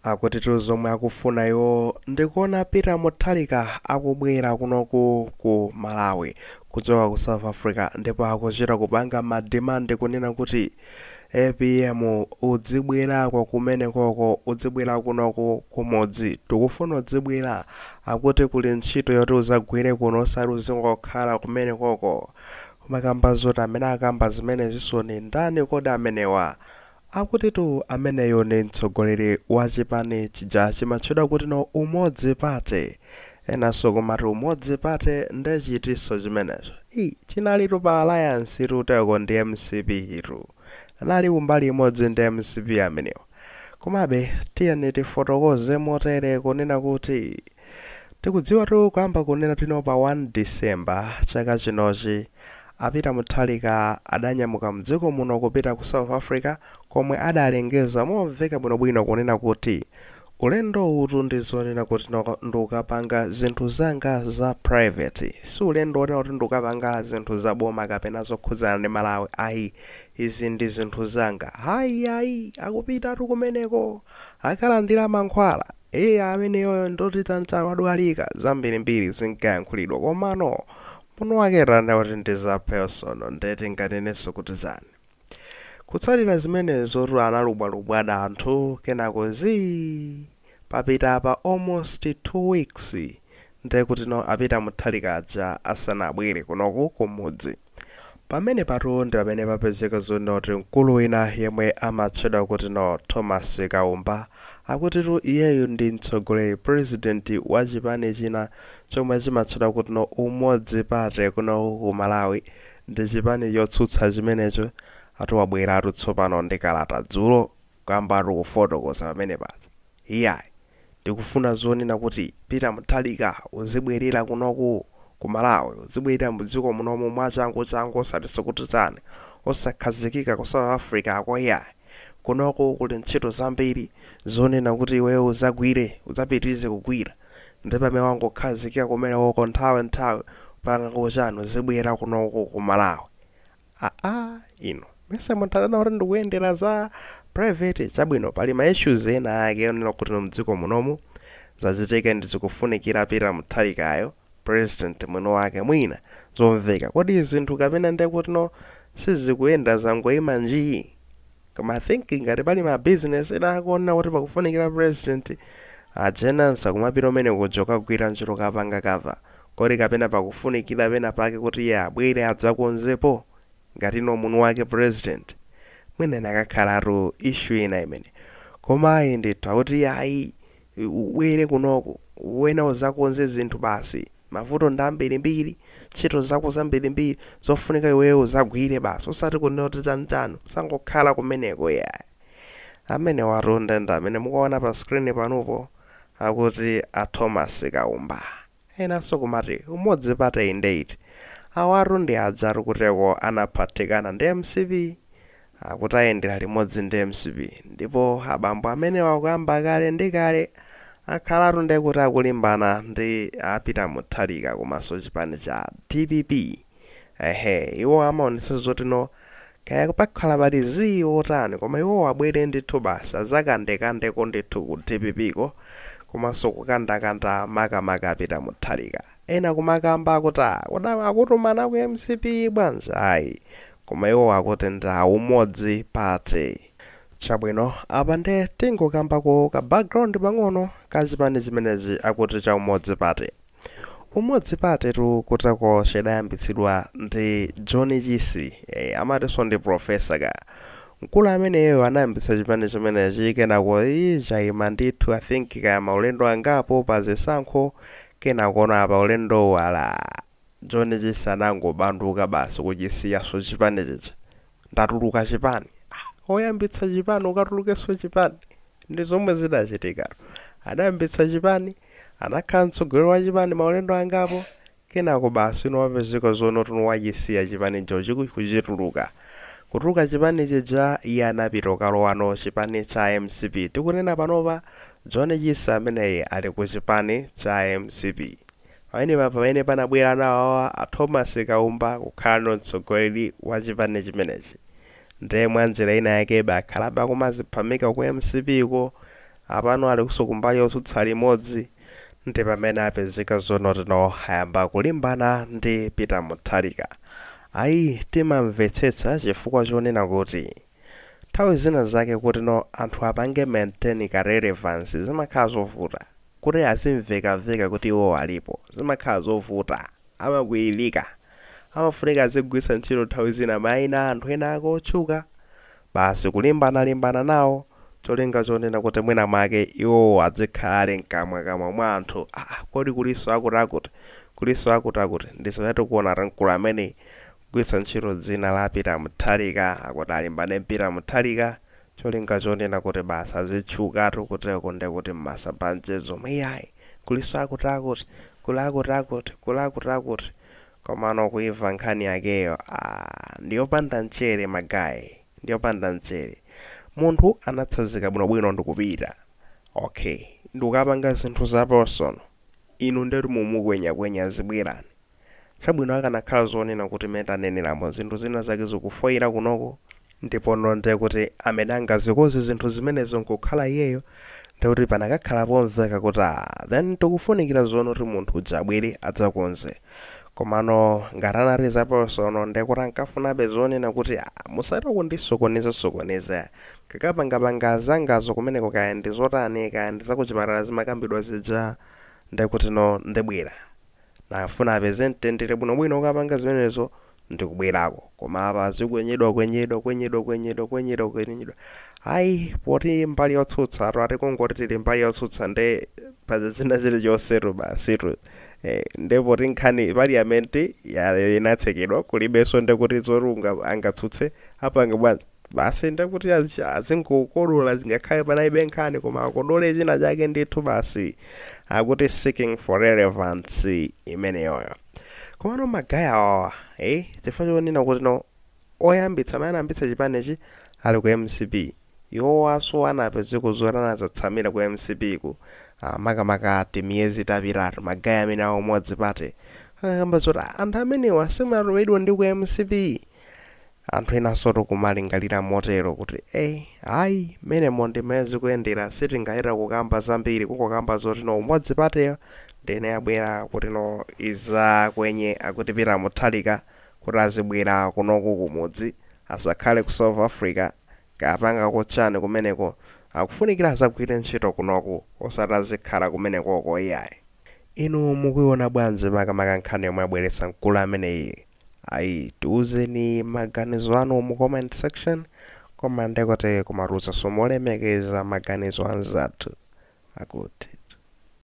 Akutitu zomwe akufuna iwo ndikuona Peter Mutharika akubwera kunoku ku Malawi kuchoka ku South Africa, ndipo akuchita kupanga ma demand kunena kuti APM udzibwerako kumenekoko, udzibwera kunoku kumudzi, tikufuna udzibwera, akuti kuli ntchito yoti uzagwire kuno, osati uzingokhala kumenekoko. Kumakamba zoti amene akamba zimenezinso ndi ndani kodi amenewa? Akutitu ameneyo ndi mtsogoleri wa chipani chija chimatchedwa kuti no Umodzi Party. Enanso kumati Umodzi Party nde chitinso chimenecho? Ii, chinalitu pa alliance tu teko ndi mcp itu. Anali kumbali imodzi ndi mcp amenewa. Komabe tiyeni tifotokoze motere kunena kuti tikudziwatu kuyamba kunena tino pa 1 December chaka chinochi, a Peter Mutharika adanyamuka mdziko muno kupita ku South Africa komwe adalengeza momveka bwinobwino kunena kuti ulendo uwutu ndi zonena kuti ndikukapanga zinthu zanga za private, si ulendo wonena kuti ndikukapanga zinthu za boma kapena zokhudzana ndi Malawi ayi, izi ndi zinthu zanga. Hayi ayi, akupitatu kumeneko akalandira mankhwala. Eya, ameneyoyo ndoti chanchano wadwalika, zambirimbiri zinkayankhulidwa, komano muno wake tanda kuti ndi za personal, nde tinganenenso kuti chani? Kutsatira zimenezotu analubwalubwada anthu, kenako zii! Papita apa almost 2 weeks ndekutino a Peter Mutharika aja asanabwere kunoku kumudzi. Pamenepatu ndi pamene papezeka zonena kuti mkulu wina yemwe amatchedwa kuti no Thomas Kaumba, akutitu iyeyu ndi mtsogoleri, president, wa chipani china chomwe chimatchedwa kuti no Umodzi Party kunoku ku Malawi, ndi chipani chotsutsa chimenecho, ati wabweratu tsopano ndi kalata dzulo kuyambatu kufotokoza pamene paja. Iyayi, tikufuna zonena kuti Peter Mutharika uzibwerera kunoku ku Malawi, uzibwerera mdziko munomu mwachangu changu, osatinso kuti chani, osakhazikika ku South Africa ko iyayi. Kunoku kuli ntchito zambiri zonena kuti iweyo uzagwire, udzapitirize kugwira. Nde pamene wangokhazikika kumenekoko nthawi nthawi panga kuchani, uzibwera kunoku ku Malawi. Aa inu, mesa munthu adanena kuti ndikuyendera za private? Chabwino, pali ma issues ena ake onena kuti mdziko munomu zachitika ndi zikufunikira Peter Mutharikayo, president mwini wake, mwina zomveka. Kodi zinthu kapena ndiye kuti no sizikuyenda, zangoyima njii? Koma I think ngati pali ma business ena akuona kuti pakufunikira president ajenansa kumapita umene kuja kukagwira ntchito, kapanga cover, kodi kapena pakufunikira pena pake kuti iye abwere adzakonzepo ngati no mwini wake president, mwina inakakhalatu issue ina imene. Koma ayi ndithu, akuti ayi, ubwere kunoku wena uzakonze zinthu basi, mavuto ndi ambirimbiri, ntchito zako zambirimbiri zofunika iweyo uzagwire basi, osati kunena kuti chanichani, usangokhala kumeneko iyayi. Amene watonda ndi amene mukuona pa screen panopo, akuti a Thomas Kaumba. Enanso kumati Umodzi Party ndeti? Awatu ndi ajatu kuteko anaphatikana ndi MCP, akuti ayendera limodzi ndi MCP, ndipo abambo amenewa kuyamba kale ndi kale akhalatu ndiye kuti akulimbana ndi a Peter Mutharika komanso chipani cha DPP. Ehe, iwo amaonetsa zoti no kaya pakhala pali zii otani, koma iwo abwere ndithu basi azakandekandeko ndithu ku DPP ko, komanso kukandakanda makamaka a Peter Mutharika. Ena kumakamba kuti kodi akutumana ku MCP bwanji? Ayi, koma iwo akuti ndi a Umodzi Party. Chabwino, apa nde tingokambako ka background pang'ono ka chipani chimenechi akuti cha Umodzi Party. Umodzi Party tu kutako chidayambitsidwa ndi John Chisi, amatinso ndi professor ka. Mkulu ameneyo anayambitsa chipani chimenechi, kenako chayima ndithu, I think kaya maulendo angapo pa zisankho, kenako apa ulendo wala John Chisi anangobanduka basi kuchisiyaso chipani chicha, ndatuluka chipani. Oyambitsa chipani ukatulukenso chipani? Ndi zomwe zidachitika. Adayambitsa chipani, anakhala mtsogoleri wa chipani maulendo angapo, kenako basi ino wapezeka zono tuno wachisiya chipanicho, kuchituluka. Kutuluka chipani chija, iye anapita ukalowano chipani cha MCP. Tikunena panopa John Chisi ameneyi ali ku chipani cha MCP. Pamene panabwera nawo a Thomas Kaumba kukhala mtsogoleri wa chipani chimenechi, ndiye mwa njira ina yake akhalabe akumaziphamika ku MCP ko. Apano alinso kumbali yotsutsa limodzi, ndi pamene apezeka zonotino ayamba kulimbana ndi Peter Mutharika. Ayi, timamvetsetsa chifukwa chonena kuti nthawi zina zake kuti no anthu apange maintain ka relevance zimakhala zovuta, kuti azimvekamveka kuti iwo alipo zimakhala zovuta, amakwiyilika, amafunika azigwiritsa ntchito nthawi zina mayina a anthu ena ake otchuka basi kulimbanalimbana nawo, cholinga chonena kuti mwina mwake iwowo adzikhala ali mkamwakamwa mwa anthu. Aa, kodi kulinso akutiakuti, kulinso akutiakuti? Ndi zimene tikuona mkulu ameneyi kugwiritsa ntchito dzina la Peter Mutharika, akuti alimbane Peter Mutharika cholinga chonena kuti basi azitchukatu kuteko, ndekuti mmasamba mchezo iyayi, kulinso akutiakuti, kuli akutiakuti, kuli akutiakuti. Komano kuimva nkhani yakeyo, aa, ndiyopanda mchere ma guy, ndiyopanda mchere. Munthu anatsanzika bwinobwino ndikupita, okay, ndikukapanga zinthu za personal, inu ndetu mumukwenyakwenya zibwerani. Chabwino, akanakhala zonena kuti mmene taneneramo zinthu zina zake zikufoyera kunoko, ndipo nde kuti amene angazikonze zinthu zimenezo nkukhala iyeyo, ndikuti panakakhala pomveka kuti ah, then tikufunikira zoona kuti munthu uja abwere adzakonze. Komano ngati anati za personal, ndekuti ankafunabe zonena kuti ah, musati kundisokoneza sokoneza, kakapangapanga zangazo kumeneko, kaya ndi zotani, kaya ndi zakuchipatala zimakambidwa zija, ndekuti no ndibwera nafuna apeze mtendere bwinobwino ukapanga zimenezo ndikubwerako. Koma apa zikwenyedwa kwenyedwa kwenyedwa kwenyedwa kwenyedwa kwenyedwa. Ayi, poti mbali yotsutsa atu ati kungoti tili mbali yotsutsa, nde paza china chilichonsetu basitu. Nde poti nkhani parliament inatsekedwa, kulibenso ndekuti zoti angatsutse, apange bwanji? Basi, ndekuti azingokodola, zingakhale panalibe nkhani koma akodole china chake ndithu basi, akuti seeking for relevance imeneyoyo. Komano ma guy awawa, chifukwa chonena kuti no oyambitsa, amene anayambitsa chipanechi ali ku MCP, iwowaso anapezeka zoti anadzatsamira ku MCP ku makamaka timiyezi tapitatu. Ma guy amene awo Umodzi Party akamba zoti anthu amenewa simatumidwa ndi ku MCP. Anthu enanso tikumalingalira motero kuti ayi, menemo ndimene zikuyendera, sitingayita kukamba zambiri, kungokamba zoti no Umodzi Partyyo ndene yabwera kuti no izakwenye akuti Peter Mutharika kuti azibwera kunoku kumudzi, asakhale ku South Africa kapanga kotchani kumeneko, akufunikira azagwire ntchito kunoku, osati azikhala kumenekoko iyayi. Inu mukuiona bwanji makamaka nkhani yomwe abweretsa mkulu ameneyi? Ayi, tiuzeni maganizo anu mu comment section, koma ndekuti kumatulutsa molemekeza maganizo anzathu akuti.